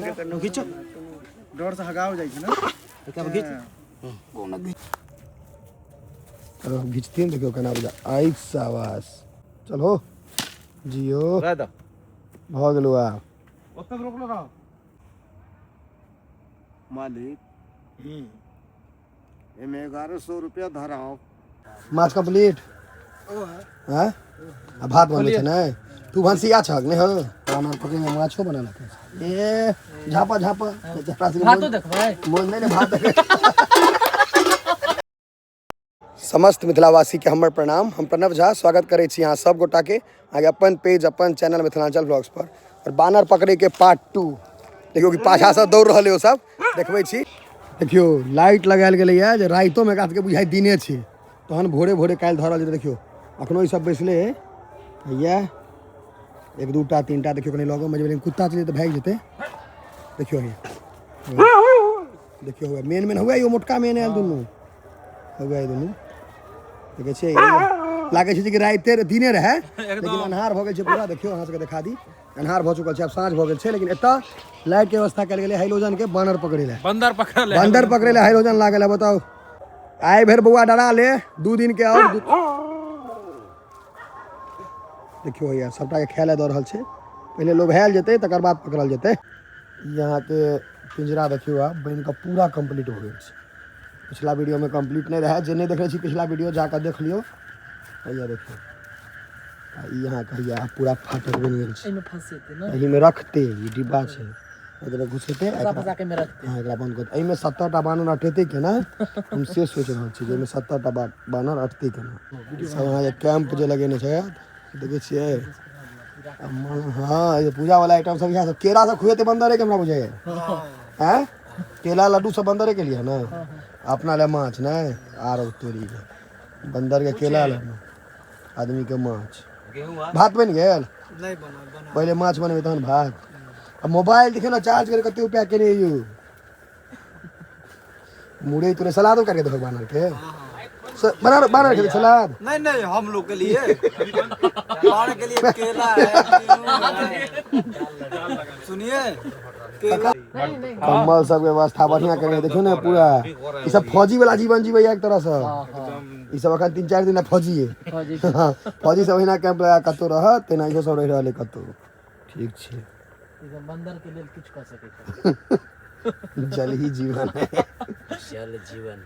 घिचो डर से हगाव जाइ छै ना। एकरा घिच। चलो घिचते हैं, देखियो केना बुझा आइ साबास। चलो जियो। रह दो। भऽ गेलौ आब। ओतऽ रोकलो रहो। मालिक, एमे 1100 रुपया धराओ। माछ कंप्लीट हैं आ भात बनबै छै ने? तू भनसिया छहक ने? हो खाना पके में माछो बनेलक ए झापा झापा। भातो देखबै? मोन नहीं ने भात देखै। समस्त मिथिलावासी के हमर प्रणाम। हम प्रणव झा स्वागत करै छी अहाँ सब गोटा के अहाँके अपन पेज अपन चैनल मिथिलांचल ब्लॉग्स पर। और बानर पकड़े के पार्ट 2 देखियौ कि पाछा से दौड़ रहल है ओ सब देखबै छी। देखियौ लाइट लगायल गेलैए जे राइतो में एकरा सबके बुझाइ दिने छै, तहन भोरे भोरे काल्हि धरल जेतै। देखियौ अखनो ई सब बैसले है, इएह एक दूटा तीनटा। देखियौ कनि लगोमे जेबै, लेकिन कुत्ता चलि जेतै भागि जेतै। देखियौ हे देखियौ हुए मेन मेन हुए यो मोटका मेन आयल दुनू हुए दुनू। देखै छियै लागै छै जे कि राइते दिने रहै, लेकिन अन्हार भऽ गेल छै पूरा। देखियौ अहाँ सबके देखा दी, अन्हार भऽ चुकल छै, आब साँझ भऽ गेल छै, लेकिन एतऽ लाइट के व्यवस्था कयल गेलै हाइलोजन के बानर पकड़ै लए। बंदर पकड़ै लए। बंदर पकड़ै लए हाइलोजन लागल है। बताउ आइ भरि बौआ डरा ले 2 दिन के और देखियौ भैया सबटा के खाय लए दऽ रहल छै। पहिले लोभायल जेतै तकर बाद पकड़ल जेतै। ई अहाँके पिंजरा देखियौ आब बनि कऽ पूरा कम्प्लीट भऽ गेल छै। पिछला वीडियो में कम्प्लीट नहीं रहे, जे नहीं देखने छी पिछला वीडियो जाकर देख लियौ। हैया देखियौ आ ई अहाँके हैया पूरा फाटक बनि गेल छै। एहिमे फंसेतै ने? एहिमे रखतै, ई डिब्बा छै, एकरा घुसेतै, फंसा फंसा के एहिमे रखतै। हाँ, एकरा बंद कर। एहिमे 70टा बानर अटेतै केना, हम से सोचि रहल छी जे एहिमे 70टा बानर अटतै केना। सब अहाँके कैंप जे लगेने छै देखै छियै। हाँ, ये पूजा वाला आइटम सब इएह सब केरा सब खुएते बंदरे के हमरा बुझाइए। हैं केला लड्डू सब बंदरे के लिए ना, अपना ले माछ नहीं आर तोरी के बंदर के केला लड्डू आदमी के माछ। भात बनि गेल? नहीं बना। पहिले माछ बनेबै तहन भात। आ मोबाइल देखियौ ने चार्ज करे कते रुपया केने यौ। मुरई तुरई सलादो काटि के देबो बानर के। बानर बानर के सलाद? नहीं नहीं, हम लोग के लिए बानर के लिए केला है। सुनिए केला। कम्बल सब व्यवस्था बढ़िया करने देखियौ ने पूरा। ई सब फौजी वाला जीवन जीवैया एक तरह से। ई सब अखन 3-4 दिन फौजी है। हाँ, फौजी सब अहिना कैंप लगा कतौ रहत तेना इहो सब रहि रहल है कतौ। ठीक छै। बंदर के लेल किछु कऽ सकै छै। जल ही जीवन है। जल जीवन।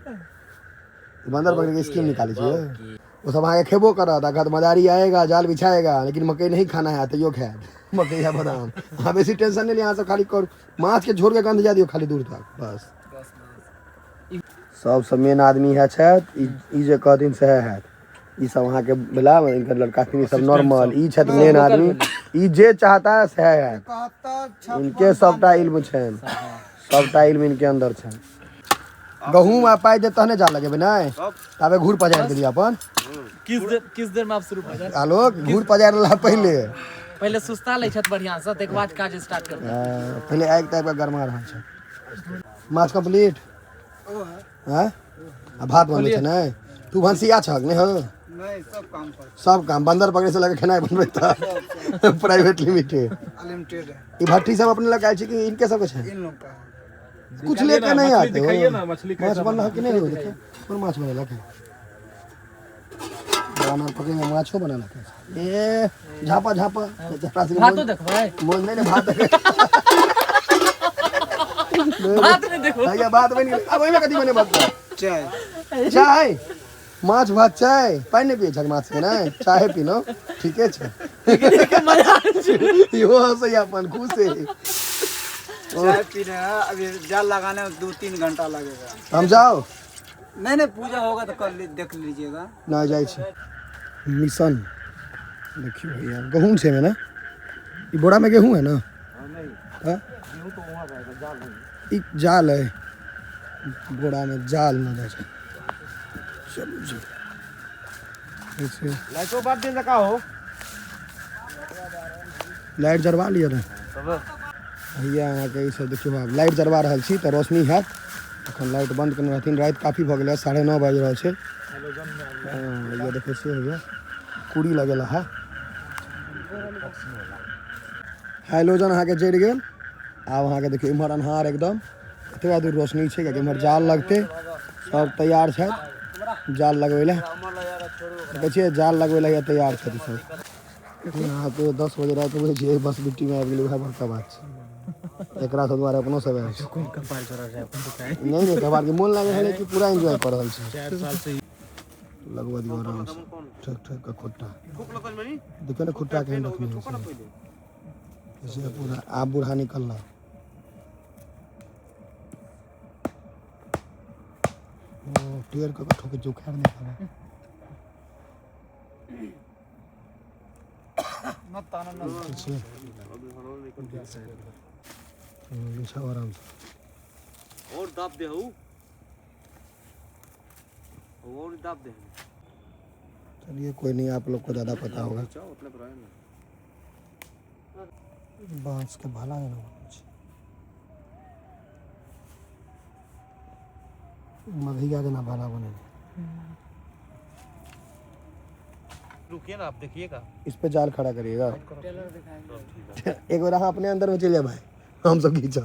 बंदर पकड़ के स्कीम निकालै छियै। ओ सब अहाँके खेबो करत, अगर मदारी आएगा जाल बिछाएगा, लेकिन मकई नहीं खाना है तैयो खायत मकई या बादाम। अहाँ बेसी टेंशन नहीं लिअ, अहाँ सब खाली करू माछ के झोर के गंध जा दियौ खाली दूर तक बस। सबसँ मेन आदमी इएह छथि, ई जे कहथिन सएह हैत। ई सब अहाँके भेला इनकर लड़का ई सब नॉर्मल, ई छथि मेन आदमी, ई जे चाहता सएह हैत। इनके सबटा इल्म छनि, सबटा इल्म इनके अंदर छनि। गहूँम आ पाइ देत तहने जाल लगेबै नहि, ताबे घूर पजारि देलियै अपन। किस देर में आप शुरू भऽ जायत? आलोक घूर पजारि लेला पहिले। पहिले सुस्ता लै छथि बढ़ियां से, तकर बाद काज स्टार्ट करतै। पहिले आगि तागि कऽ गरमा रहल छै। माछ कंप्लीट हैं आ भात बनबै छै ने? तू भनसिया छहक ने? हो नहीं, सब काम पर। सब काम बंदर पकड़े से लगे खेनाइ बनबै तऽ प्राइवेट लिमिटेड। अनलिमिटेड है। ई भट्टी सब अपने लगाइ छै कि इनके सबके छै? इन लोग का है। कुछ लेके नहीं आते दिखाइए हो। ना, मछली माछ कैसा बन रहा कि नहीं? हो देखिए कौन माछ बनेलक है। बानर पकड़े में माछो बनेलक है। ए झापा झापा। भातो देखबै? मोन नहीं ने भात देखै। भात नहि देखबै? भैया भात बनि गेल। आब ओहिमे कथी बने भात? चाय। चाय माछ भात चाय। पानि नहि पियै छक माछ के? नहि चाहे पीलहुँ ठीके छै। इहो हँसैया अपन खुश है। चाय पीने हैं अभी, जाल लगाने में 2-3 घंटा लगेगा। हम जाओ? नहीं नहीं, पूजा होगा तो कल देख लीजिएगा। ना जाइ छै मिशन। देखियौ भैया गहूँम छै एहिमे ने? ई बोरा में गेहूँ है ना? हाँ? ई जाल है, बोरा में जाल न जाइ छै। चलू जी ऐसे। लाइटो बात दे सका हो। लाइट जरबा लिअ ने भैया। अहाँके ई सब देखियौ आब लाइट जरबा रहल छी तऽ रोशनी हैत। अखन लाइट बंद केने रहथिन। राति काफी भऽ गेलै, 9:30 बाजि रहल छै। भैया देखै छियै भैया कुड़ी लगेला है। हाइलोजन अहाँके जरि गेल। आब अहाँके देखियौ इम्हर अन्हार एकदम, एतबा दूर रोशनी छै, कियाकि इम्हर जाल लगतै। सब तैयार छथि जाल लगबै लए। देखै छियै जाल लगबै लए तैयार छथि सब। अहाँके 10 बजे राति बुझै छियै बस बिट्टीमे आबि गेलै, उएह बड़का बात छै। एकरा सब दुआरे अपनो सब आयल छै। नहि नहि कपार के मोन लागि रहल है कि पूरा एंजॉय कऽ रहल छै। लगबऽ दियौ आरामसँ, ठोकि ठोकि कऽ खुट्टा। देखियौ ने खुट्टा केहन रखने छै से पूरा। आब बूढ़ा निकलला। ओ टेर कऽ कऽ ठोकै छै, उखाड़ि नहि खाना। बिछाओ आराम से। और दाब दे हूँ, और दाब दे। चलिए कोई नहीं, आप लोग को ज़्यादा पता होगा। बांस के भाला है ना, मधिया जेना भाला बने। रुकिए ना, आप देखिएगा। इस पे जाल खड़ा करिएगा। एक बार हाँ अपने अंदर में चले जाए भाई, हम सब खींचा।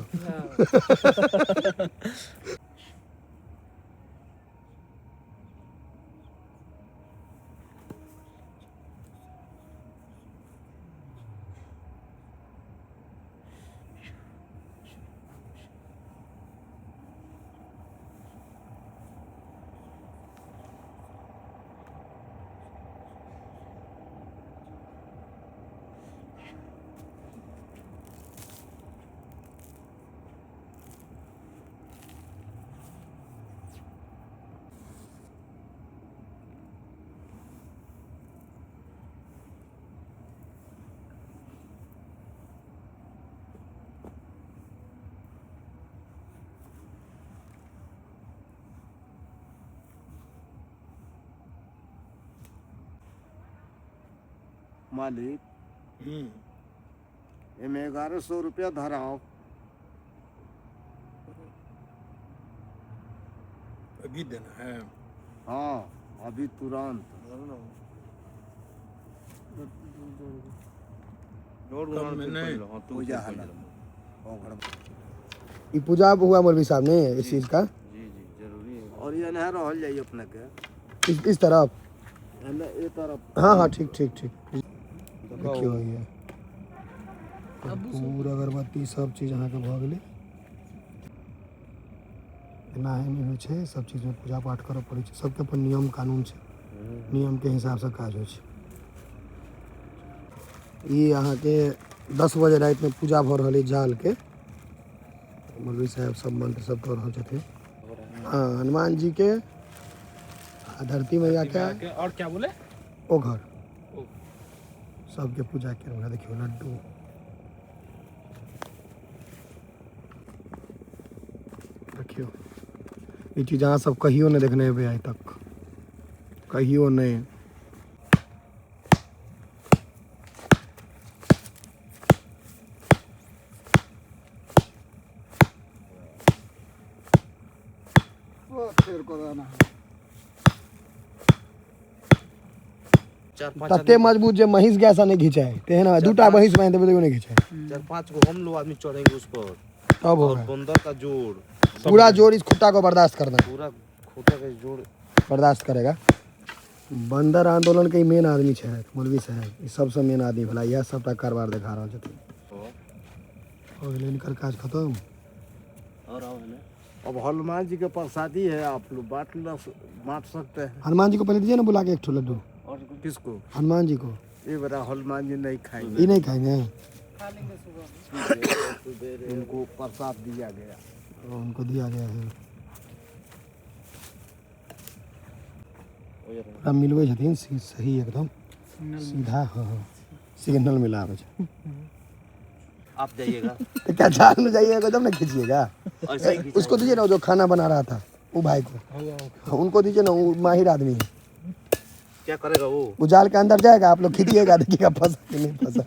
मालिक एमे 1100 रुपया धराओ। अभी देना है? हाँ अभी तुरंत। पूजा ये पूजा हुआ मौलवी साहब ने इस चीज का। जी जी जरूरी है। और ये नहर रहल जाइए अपने के इस तरफ। ये तरफ। हाँ हाँ ठीक ठीक ठीक। देखियो ये पूरा अगरबत्ती सब चीज अहाँके भऽ गेलै। एना एहन होइ छै, सब चीजमे पूजा पाठ करऽ पड़ै छै। सबके अपन नियम कानून छै, नियमके हिसाबसँ काज होइ छै। ई अहाँके 10 बजे रातिमे पूजा भऽ रहल अइ जालके। मौलवी साहेब सब मंत्र सब कऽ रहल छथिन। हाँ हनुमान जी के आ धरती मैया के और क्या बोले ओ घर सबके पूजा के रहल। देखियौ लड्डू देखियौ। ई चीज अहाँ सब कहियो नहि देखने हेबै आइ तक, कहियो नहि। तते मजबूत जे महींस गाय से नहीं घिंचाए, तेहन दूटा महींस बांधि देबै तैयो नहीं घिंचाए। 4-5 गो हम लोग आदमी चढ़ेंगे उस पर, तब होगा। बंदर का जोड़, पूरा जोड़ इस खुट्टा को बर्दाश्त करना, पूरा खुट्टा के जोड़ बर्दाश्त करेगा। बंदर आंदोलन के मेन आदमी छै मौलवी साहब, ई सबसे मेन आदमी भेला। इएह सबटा कारबार देखा रहल छथिन। हो गेलै इनकर काज खत्म। और आओ है ना। अब हनुमान जी के प्रसादी है, आप लोग बांट सकते हैं। हनुमान जी को पहले दीजिए ना बुला के एक ठो लड्डू। और किसको? हनुमान जी को। ये बड़ा हनुमान जी नहीं खाएंगे। ये नहीं खाएंगे, उनको प्रसाद दिया गया, उनको दिया गया है। पूरा मिलबै छथिन सही एकदम सीधा। हाँ हाँ सिग्नल मिलाबै छै। आप जाइएगा तो क्या जाल में जाइएगा तब ना खींचिएगा। उसको दीजिए ना, जो खाना बना रहा था वो भाई को, उनको दीजिए ना, वो माहिर आदमी है। क्या करेगा वो जाल के अंदर जाएगा, आप लोग खींचिएगा, देखिएगा फंसा कि नहीं फंसा।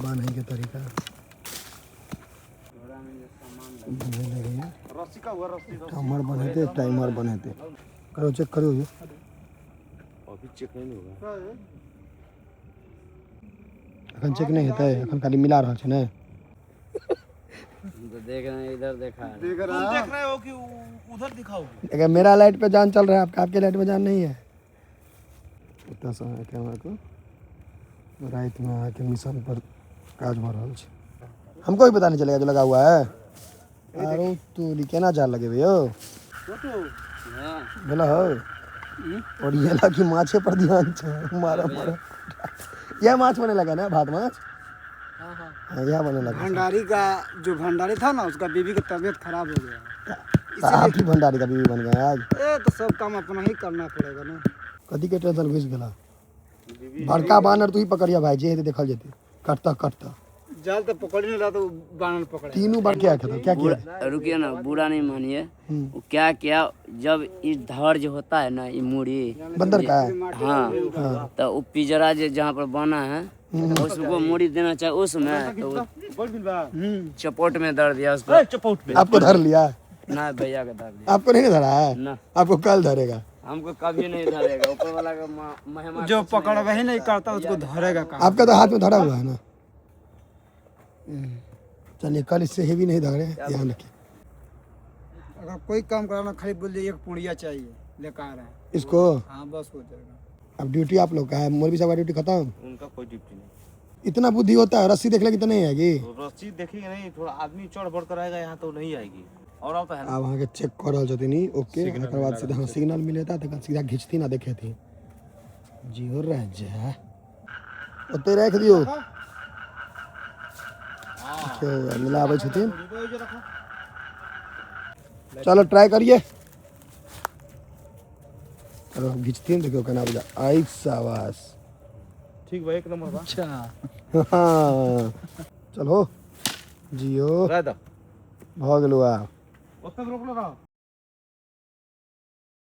बांधने के तरीका रस्सी का हुआ, रस्सी टाइमर बनेते, टाइमर बनेते। करो चेक करो ये। अभी चेक नहीं होगा। अखन चेक नहीं हेतै, अखन खाली मिला रहल छै ने। हम तो देख रहे हैं, इधर देखा है। देख रहा तुम देख रहे हो कि उधर दिखाओगे? अगर मेरा लाइट पे जान चल रहा है आपका, आपके लाइट पे जान नहीं है। ओतऽसँ अहाँके अहाँके रातिमे अहाँके मिशन पर काज भऽ रहल छै। हमको भी पता नहीं चलेगा जो लगा हुआ है। आरो तोरी केना जाल लगेबै यौ? भेल हौ? और ये ला कि माछे पर ध्यान छै, मारा मारा। यह माछ बने लगा ना, भात माछ? हाँ, यह बने लगा। भंडारी का जो भंडारी था ना, उसका बीवी का तबीयत खराब हो गया। तो आप ही भंडारी का बीवी बन गए आज। ए तो सब काम अपना ही करना पड़ेगा ना। कथी के टेंशन घुस गेला? बड़का बानर तू ही पकड़िया भाई, जे हेतै देखल जेतै। कटता कटता जाल तो पकड़ नहीं रहा तो बानर पकड़े। तीनों बार क्या खाता, क्या किया? रुकिए ना, बुरा नहीं मानिए, वो क्या किया, जब इस धड़ जो होता है ना, ये मुड़ी बंदर का है। हाँ, तो वो पिंजरा जो जहाँ पर बना है उसको मुड़ी देना चाहिए उसमें, तो वो चपोट में दर दिया उसको। चपोट पे आपको धर लिया ना भैया का धर दिया। आपको नहीं धरा है ना। आपको कल धरेगा। हमको कभी नहीं धरेगा, ऊपर वाला का महिमा जो पकड़ वही नहीं करता उसको धरेगा कहाँ? आपका तो हाथ में धरा हुआ है ना। चलिए कल इससे हेवी नहीं धरे, ध्यान रखिए। अगर कोई काम कराना खाली बोल दिए एक पुड़िया चाहिए लेकर आ रहे हैं इसको। हाँ बस हो जाएगा। अब ड्यूटी आप लोग का है, मौलवी साहब का ड्यूटी खत्म। उनका कोई ड्यूटी नहीं। इतना बुद्धि होता है, रस्सी देख लेगी तो नहीं आएगी। तो रस्सी देखेंगे नहीं, थोड़ा आदमी चढ़ बढ़ कर आएगा यहाँ तो नहीं आएगी। और आओ तो है ना। आब अहाँके चेक कऽ रहल छथिन ई, ओके। एकर बाद सीधा सिग्नल मिलेता तखन सीधा घिचथिन आ देखेथिन। जियो राजा ओतै राखि दियौ। देखियौ मिलाबै छथिन। चलो ट्राई करिए। चलो घिचथिन, देखियौ केना बुझा। आई शाबाश, ठीक भाई, एक नंबर बा। अच्छा हाँ चलो जियो राय दा भऽ गेलौ आब। ओतऽ रोकलो रहो।